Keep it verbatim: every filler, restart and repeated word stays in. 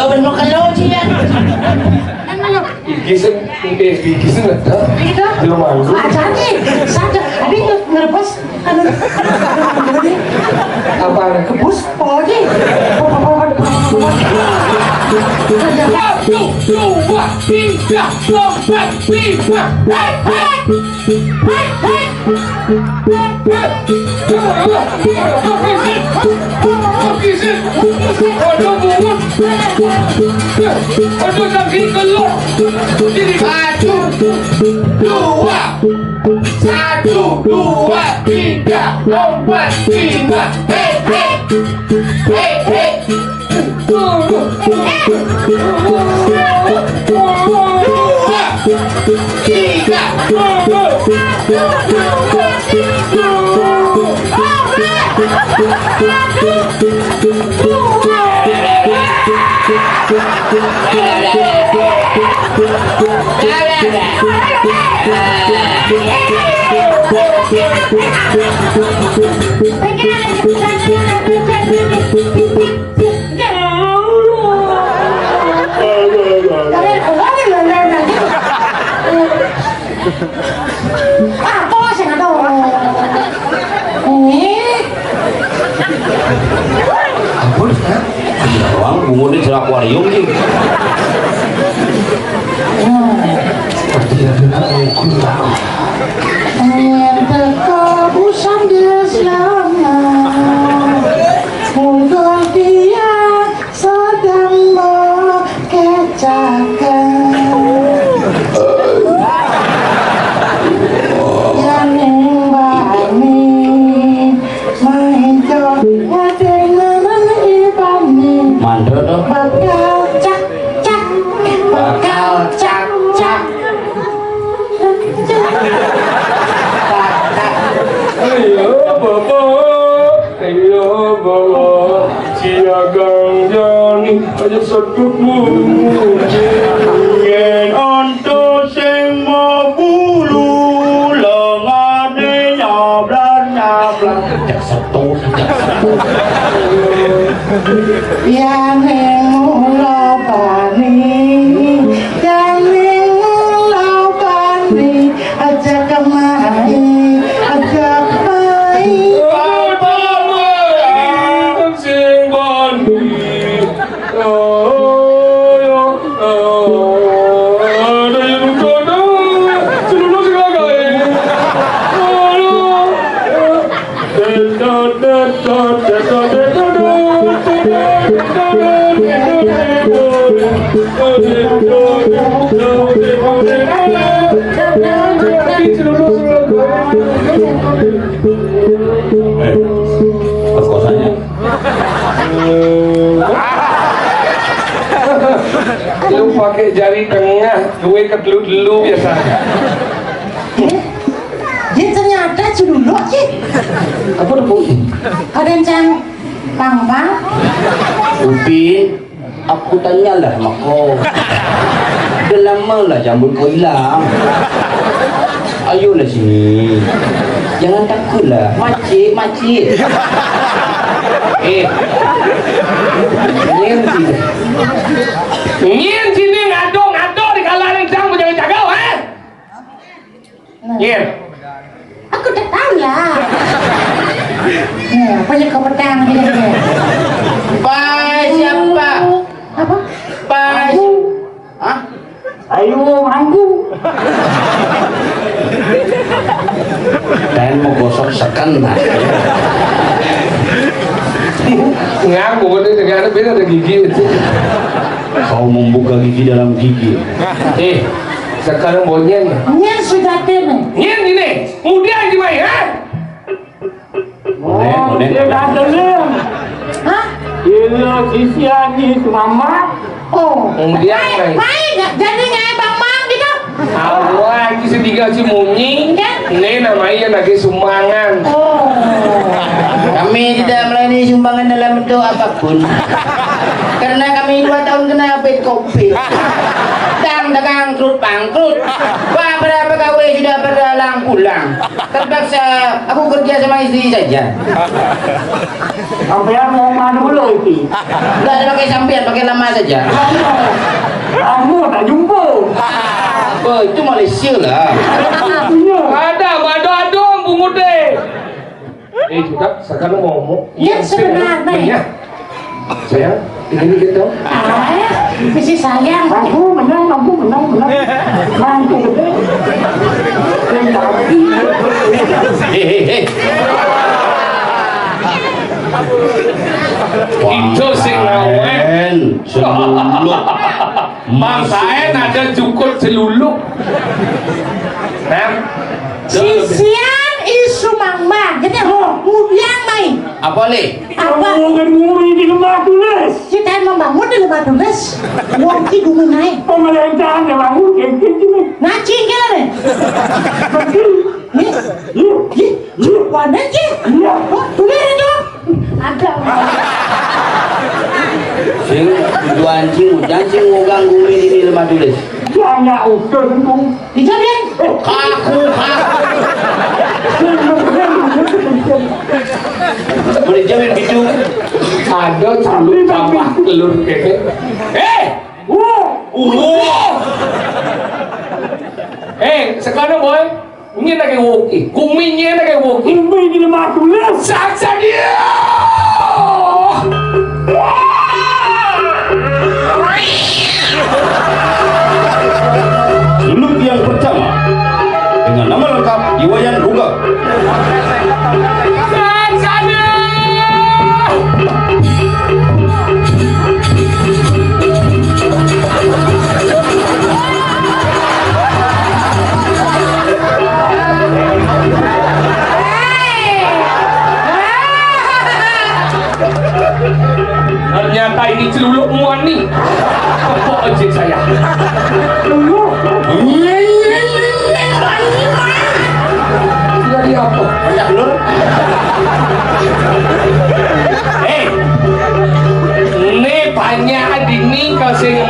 Belum makan lo, Ci, ya. Kan lo. Iki sing, eh, iki sing ada. Gitu. Belum malu. Aja nih. Sadar. Abi nge-, ngerebus. Anu. Apa? Kebus, apa lagi? Satu, dua, tiga, lompat, tiga. Hei, hei. Hei, hei. Satu, dua, satu, dua, tiga, empat, lima. Hei, hei. Hei, hei. Apa sing ada? Ini. Ampun, Ustaz. Iya, doang bunguté jero akuarium iki. Yen teko busan Islama, mungkin dia sedang mengkecakan. Yang imbani, main cok, ngadeng ngadeng ibani. Mandor to? Bakal cak, cak, bakal cak, cak. Ayo, Bapak. Iya, bawa siagang jani aja sedut muji. Yen anto sing mau bulu, lengane nyablan-nyablan. Cek setu, cek setu. Yang mula bani, yang mula bani. Aja kemari, aja kemari. Sing bani. Oh, ya, oh, ada yang lucu, ada. Seluruh segala, eh. Oh, ya. Eh, kos-kosannya. Lu pakai jari tengah, gue ketelu dulu biasa. Dia ternyata cululuk sih. Apa tuh, Bu? Ada yang cang pang-pang. Upin, aku tanyalah mako. Udah lama lah jambul kau hilang. Ayolah sini. Jangan takutlah. Macik, macik. Eh. Nyen sini. Nyen sini ngaduk-ngaduk di kala rendang menjaga-jaga, eh? Nah. Iya. Aku tak tahu lah. Nah, apa yang kau petang dia? Pak siapa? Apa? Pak. Hah? Ayo, manggu. Dan mau gosok seken, nah. Ngaku, ini negara beda ada gigi. Kau membuka gigi dalam gigi. Eh, sekarang bau nyen. Nyen sudah kene. Nyen ini, mudah aja main, ha? Boleh, boleh. Dia dah dengar. Hah? Dia sisi Ani tu mama. Oh. Mudah main. Main, main. Jadi ngai Bang Mang gitu. Awak iki sing tinggal si Munyi. Iya. Ini namanya lagi sumbangan. Oh. Kami tidak melayani sumbangan dalam bentuk apapun. Karena kami dua tahun kena covid. Dang dagang krut bangkrut. Wah, berapa gawe sudah berdalang pulang. Terpaksa aku kerja sama istri saja. Sampean mau mana dulu? Nggak ada pakai sampean, pakai lama saja. Lama tak jumpa. Apa itu Malaysia lah. Punya. Ada, ada-ada pungut deh. Eh, juga, sekarang mau ngomong. Ya, sebenarnya. Banyak. Sayang, ini kita. Ah, mesti sayang. Aku menang, aku menang, menang. Mantu gede. Yang tapi. Hei, hei, hei. Itu sing ngawén. Seluluk. Mang Saén ada jukut seluluk. Nah, sisian isu mangma. Jadi, ho, ngudian mai. Apa, Le? Apa? Ngomongin nguri di lemah tulis. Kita membangun di lemah tulis. Wong ki gumun ae. Pemerintahan yang bangun, kayak gini. Nah, cingkir deh. Betul. Nih, nih, nih, nih, warna aja. Iya. Oh, tulis itu. Ada. Sing tujuan sing udan sing ngugang gumi di lemah tulis. Iya, nggak utuh, Bung. Dijamin. Kaku, kaku. Boleh jamin gitu. Ada sambut tambah telur keke. Eh, uh, uh. Eh, sekarang boy. Ngene iki woki, kuminya ngene iki woki. Kuminya mati. Saksa dia. Dulu yang pertama dengan nama lengkap Iwayan Ruga. Saksa dia. Ternyata ini celuluk muani. Tepuk aja saya. Celuluk. Jadi apa? Banyak lur. Eh, ini banyak dini kasih